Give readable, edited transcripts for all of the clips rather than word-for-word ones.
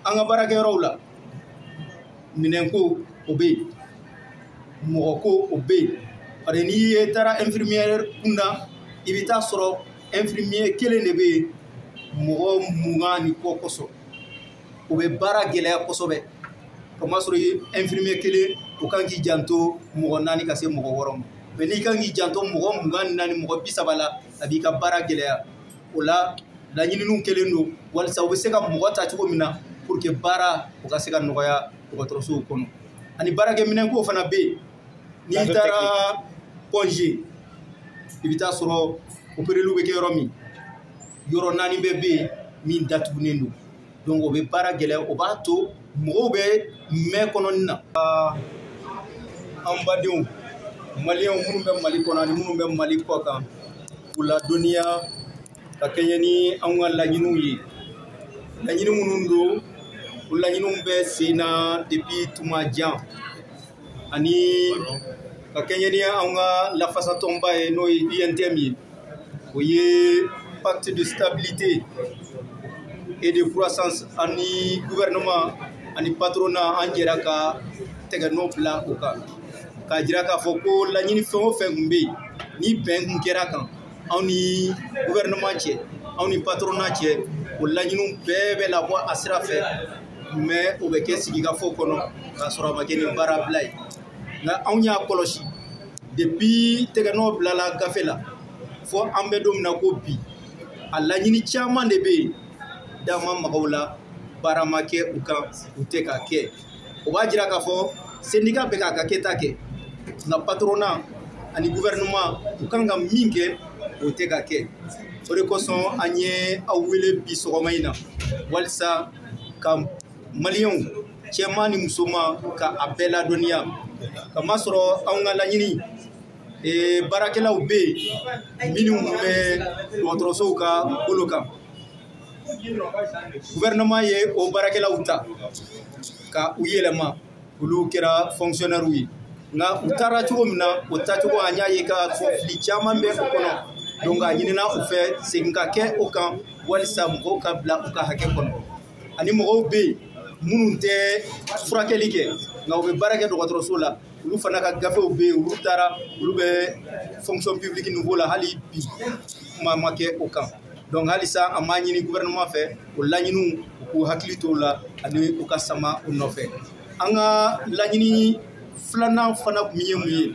An ka baarakɛyɔrɔw la, minɛnko o bɛ yen, mɔgɔko o bɛ yen. Parce que n'i ye taara infirmière kunda, i bɛ taa sɔrɔ infirmier kelen de bɛ yen mɔgɔ 20 ni kɔ kosɔn. O bɛ baara gɛlɛya kosɛbɛ. Kamasɔrɔ infirmier kelen o kan k'i janto mɔgɔ 4 ka se mɔgɔ 6 ma, mais n'i kan k'i janto mɔgɔ 24, mɔgɔ 30 la, a b'i ka baara gɛlɛya. O la, laɲininiw kɛlen don walisa u bɛ se ka mɔgɔ ta cogo min na pour que baara o ka se ka nɔgɔya dɔgɔtɔrɔsow kɔnɔ. Ani baarakɛminɛnko fana bɛ yen. N'i taara Point G, i bɛ taa sɔrɔ opéreliw bɛ kɛ yɔrɔ min, yɔrɔ 4 bɛɛ bɛ yen min datugunen don. Donc o bɛ baara gɛlɛya, o b'a to mɔgɔw bɛ mɛn kɔnɔni na. An badenw maliyɛnw minnu bɛ Mali kɔnɔ ani minnu bɛ Mali kɔ kan, k'u ladɔnniya ka kɛɲɛ ni anw ka laɲiniw ye. Laɲini minnu don, o laɲiniw bɛ sen na depuis tuma jan, ani ka kɛɲɛ ni anw ka lafasatɔnba ye, n'o ye UNTM ye, o ye pacte de stabilité et de croissance ani gouvernement ani patronat, an jɛra ka tɛgɛ nɔ bila o kan k'a jira k'a fɔ ko laɲini fɛn o fɛn tun bɛ yen, ni bɛn tun kɛra kan anw ni gouvernement cɛ, anw ni patronat cɛ, o laɲiniw bɛɛ bɛ labɔ a sira fɛ, mais o bɛ kɛ sigikafɔ kɔnɔ k'a sɔrɔ a ma kɛ ni baara bila ye. Nka anw y'a kɔlɔsi, depuis tɛgɛnɔ bilala gafe la fo an bɛ don min na ko bi, a laɲini caman de bɛ yen, da ma magaw la, baara ma kɛ u kan, u tɛ ka kɛ. O b'a jira k'a fɔ syndicat bɛ k'a ka kɛta kɛ, nka patronat ani gouvernement, u kan ka min kɛ, o tɛ ka kɛ. O de kosɔn an ye aw wele bi sɔgɔma in na walisa ka maliyɛnw cɛman ni musoman ka a bɛɛ ladɔnniya, kamasɔrɔ anw ka laɲini, baarakɛlaw bɛ yen minnu bɛ dɔgɔtɔrɔsow ka bolo kan. Gouvernement ye o baarakɛlaw ta ka u yɛlɛma, olu kɛra fonctionnaire ye. Nka u taara cogo min na, o taacogo, an y'a ye k'a fɔ fili caman bɛ o kɔnɔ. Donc a ɲinina u fɛ segin ka kɛ o kan walisa mɔgɔw ka bila u ka hakɛ kɔnɔ. Ani mɔgɔw bɛ yen minnu tɛ furakɛli kɛ, nka u bɛ baara kɛ dɔgɔtɔrɔso la, olu fana ka gafew bɛ yen, olu taara, olu bɛ fonction publique niveau la, hali bi kuma ma kɛ o kan. Donc halisa an b'a ɲini gouvernement fɛ, o laɲiniw, u k'u hakili t'o la ani u ka sama u nɔfɛ. An ka laɲini filanan fana tun ye mun ye?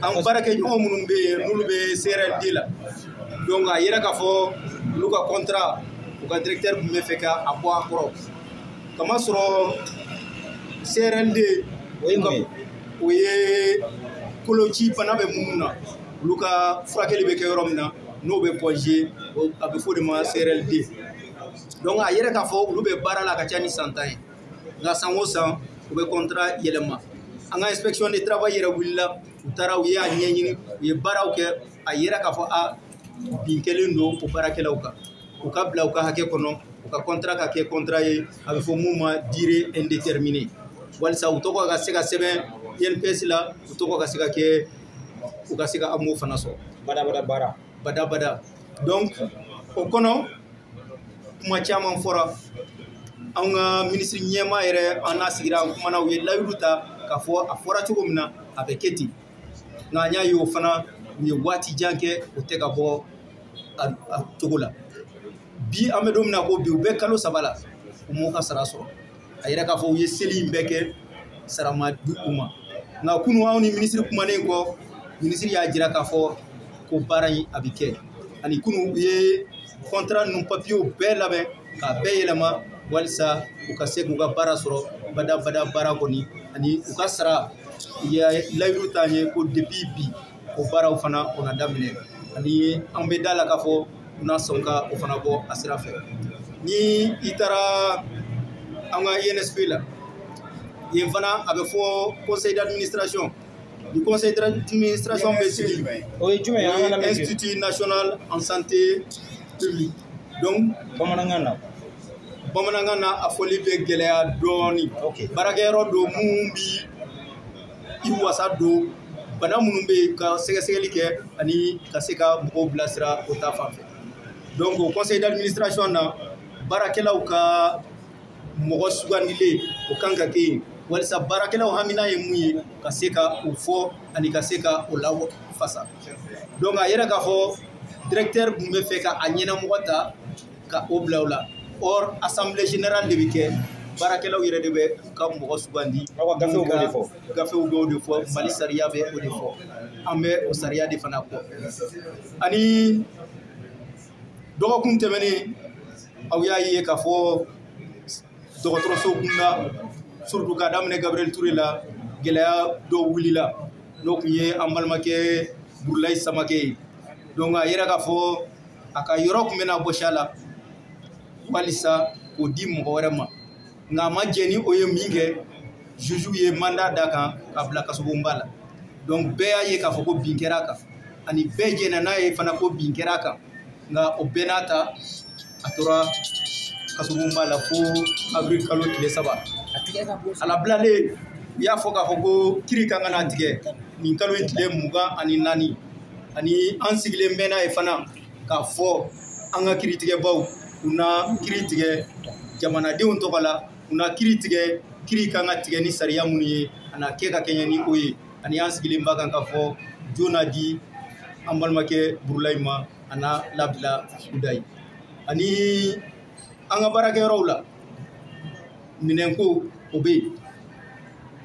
An baarakɛɲɔgɔn minnu bɛ yen, n'olu bɛ CRLD la, donc a yera k'a fɔ olu ka contrat, u ka directeur tun bɛ fɛ ka a bɔ a kɔrɔ, kamasɔrɔ CRLD O ye mun ye? O ye koloci bana bɛ minnu na, olu ka furakɛli bɛ kɛ yɔrɔ min na, n'o bɛ Point G, a bɛ fɔ o de ma CRLD. Donc a yɛrɛ k'a fɔ olu bɛ baara la a ka ca ni san 10 ye, nka san o san u bɛ contrat yɛlɛma. An ka inspection de travail yɛrɛ wulila, u taara, u y'a ɲɛɲini, u ye baaraw kɛ, a yera k'a fɔ a bin kɛlen don o baarakɛlaw kan. U ka bila u ka hakɛ kɔnɔ, u ka contrat ka kɛ contrat ye a bɛ fɔ mun ma durée indéterminée, walisa u tɔgɔ ka se ka sɛbɛn INPS la, u tɔgɔ ka se ka kɛ, u ka se ka AMO fana sɔrɔ. Badabada baara. Badabada. Donc o kɔnɔ, kuma caman fɔra. An ka minisiri ɲɛmaa yɛrɛ, an n'a sigira, an kumana, u ye layidu ta k'a fɔ a fɔra cogo min na, a bɛ kɛ ten. Nka an y'a ye o fana, u ye waati jan kɛ, o tɛ ka bɔ a cogo la. Bi an bɛ don min na ko bi, u bɛ kalo 3 la, u m'u ka sara sɔrɔ. A yɛrɛ k'a fɔ u ye seli in bɛɛ kɛ, sara ma di u ma. Nka kunun, anw ni minisiri kumanen kɔ, minisiri y'a jira k'a fɔ ko baara in a bɛ kɛ. Ani kunun, u ye contrat ninnu papiyew bɛɛ labɛn k'a bɛɛ yɛlɛma walisa u ka se k'u ka baara sɔrɔ badabada baara kɔni ani u ka sara. U ye layidu t'an ye ko depuis bi, o baaraw fana o na daminɛ, ani an bɛ da la k'a fɔ u na sɔn ka o fana bɔ a sira fɛ. Ni i taara an ka INSP la, yen fana a bɛ fɔ conseil d'administration. Ni conseil d'administration bɛ sigi, O ye jumɛn ye? An ka lamɛn. Institut national en santé publique, donc Bamanankan na. Bamanankan na, a fɔli bɛ gɛlɛya dɔɔni. Baarakɛyɔrɔ don mun bi i wasa don bana minnu bɛ yen, ka sɛgɛsɛgɛli kɛ ani ka se ka mɔgɔw bilasira o ta fan fɛ. Donc o conseil d'administration na, baarakɛlaw ka mɔgɔ sugandilen o kan ka kɛ yen walisa baarakɛlaw hamina ye mun ye ka se ka o fɔ ani ka se ka o lafasa. Donc a yɛrɛ k'a fɔ directeur tun bɛ fɛ ka a ɲɛnamɔgɔ ta ka o bila o la. Or assemblée générale de bɛ kɛ, baarakɛlaw yɛrɛ de bɛ u ka mɔgɔ sugandi. Aw ka gafew b'o de fɔ. Gafew b'o de fɔ, Mali sariya bɛ o de fɔ, an bɛ o sariya de fana kɔ. Ani dɔgɔkun tɛmɛnen aw y'a ye k'a fɔ dɔgɔtɔrɔso kunda, surtout k'a daminɛ Gabriel Touré la, gɛlɛya dɔw wulila n'o tun ye an balimakɛ Burulayi Samakɛ ye. Donc a yɛrɛ k'a fɔ a ka yɔrɔ tun bɛna bɔsi a la walisa k'o di mɔgɔ wɛrɛ ma, nka a ma jɛn ni o ye min kɛ, juge ye mandat d'a kan k'a bila kasobonba la. Donc bɛɛ y'a ye k'a fɔ ko bin kɛra a kan, ani bɛɛ jɛnna n'a ye fana ko bin kɛra a kan, nka o bɛɛ n'a ta a tora kasobonba la fo avril kalo tile 3. A labilalen u y'a fɔ k'a fɔ ko kiri kan ka na tigɛ nin kalo in tile 24, ani an sigilen bɛ n'a ye fana k'a fɔ an ka kiritigɛbaw u na kiri tigɛ jamanadenw tɔgɔ la, u na kiri tigɛ, kiri kan ka tigɛ ni sariya minnu ye a na kɛ ka kɛɲɛ ni o ye. Ani an sigilen b'a kan k'a fɔ jo na di an balimakɛ Burulayi ma, a na labila Kudayi. Ani an ka baarakɛyɔrɔw la, minɛnko o bɛ yen,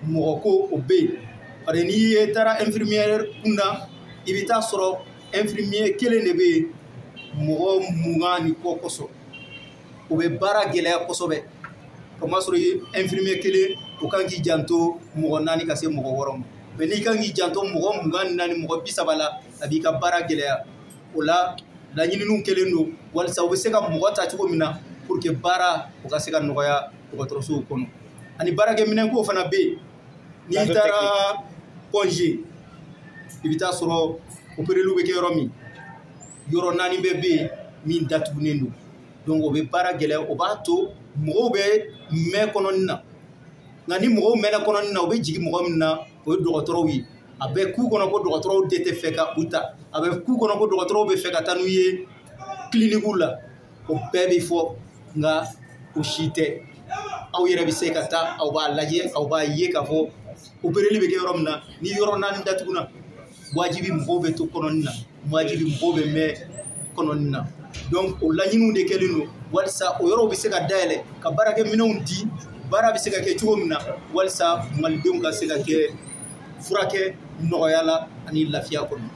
mɔgɔko o bɛ yen. Parce que n'i ye taara infirmière kunda, i bɛ taa sɔrɔ infirmier kelen de bɛ yen mɔgɔ 20 ni kɔ kosɔn. O bɛ baara gɛlɛya kosɛbɛ. Kamasɔrɔ infirmier kelen o kan k'i janto mɔgɔ 4 ka se mɔgɔ 6 ma, mais n'i kan k'i janto mɔgɔ 24 mɔgɔ 30 la, a b'i ka baara gɛlɛya. O la laɲininiw kɛlen don walisa u bɛ se ka mɔgɔ ta cogo min na pour que baara o ka se ka nɔgɔya dɔgɔtɔrɔsow kɔnɔ. Ani baarakɛminɛnko fana bɛ yen. N'i taara congé, i bɛ taa sɔrɔ opéreliw bɛ kɛ yɔrɔ min, yɔrɔ 4 bɛɛ bɛ yen min datugulen don. Donc o bɛ baara gɛlɛya, o b'a to mɔgɔw bɛ mɛn kɔnɔni na. Nka ni mɔgɔw mɛnna kɔnɔni na, u bɛ jigin mɔgɔ min na o ye dɔgɔtɔrɔw ye. A bɛ k'u kɔnɔ ko dɔgɔtɔrɔw de tɛ fɛ ka u ta, a bɛ k'u kɔnɔ ko dɔgɔtɔrɔw bɛ fɛ ka taa n'u ye kilinikiw la, o bɛɛ bɛ fɔ, nka o si tɛ. Aw yɛrɛ bɛ se ka taa, aw b'a lajɛ, aw b'a ye k'a fɔ opéreli bɛ kɛ yɔrɔ min na, ni yɔrɔ 4 datuguna, wajibi mɔgɔw bɛ to kɔnɔni na, wajibi mɔgɔw bɛ mɛn kɔnɔni na. Donc o laɲiniw de kɛlen don walisa o yɔrɔw bɛ se ka dayɛlɛ ka baarakɛminɛnw di, baara bɛ se ka kɛ cogo min na walisa malidenw ka se ka kɛ furakɛ nɔgɔya la ani lafiya kɔnɔ.